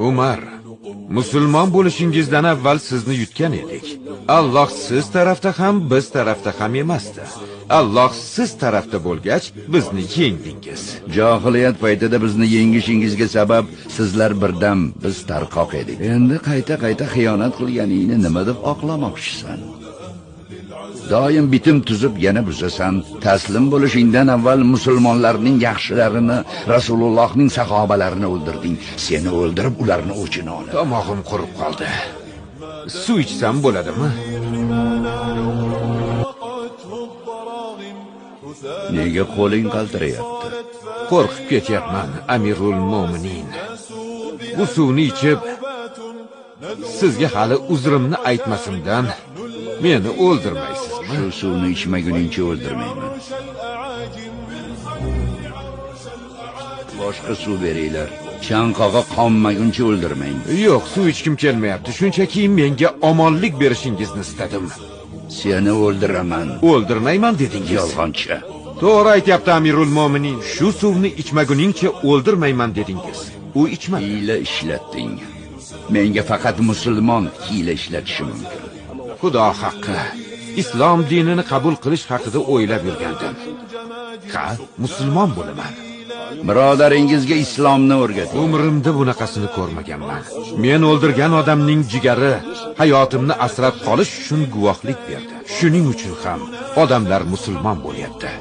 Umar, musulmon bo'lishingizdan avval sizni yutgan edik. Alloh siz tarafda ham, biz tarafda ham emasdi. Alloh siz tarafda bo'lgach, bizni yengdingiz. Johiliyat paytida bizni yengishingizga sabab sizlar birdam, biz tarqoq edik. Endi qayta-qayta xiyonat qilganingni nima deb oqlamoqchisan? Doim bitim tuzib yana buzasan. Taslim bo'lishingdan avval musulmonlarning yaxshilarini, Rasulullohning sahobalarini o'ldirding. Seni o'ldirib ularni o'chini oladi. Tomog'im qurib qoldi. Suv ichsam bo'ladimi? Nega qo'ling qaltirayapti? Qo'rqib ketyapman, Amirul Mo'minin. Bu suvni ichib sizga hali uzrimni aytmasimdan meni o'ldirmaysizmi? Shu suvni ichmaguningcha o'ldirmayman. Boshqa suv beringlar. Chanqog'i qonmaguncha o'ldirmang. Yo'q, suv ichkim kelmayapti. Shunchaki menga omonlik berishingizni istadim. Seni o'ldiraman. O'ldirmayman dedingiz. Yolg'onchi. To'g'ri aytyapti Amirul Mo'minin. Shu suvni ichmaguningcha o'ldirmayman dedingiz. U ichmadi. Hiyla ishlatding. Menga faqat musulmon hiyla ishlatishi mumkin. Xudo haqqi, islom dinini qabul qilish haqida o'ylab yurgandim. Ha, musulmon bo'laman. Birodaringizga islomni o'rgating. Umrimda bunaqasini ko'rmaganman. Men o'ldirgan odamning jigari hayotimni asrab qolish uchun guvohlik berdi. Shuning uchun ham odamlar musulmon bo'lyapti.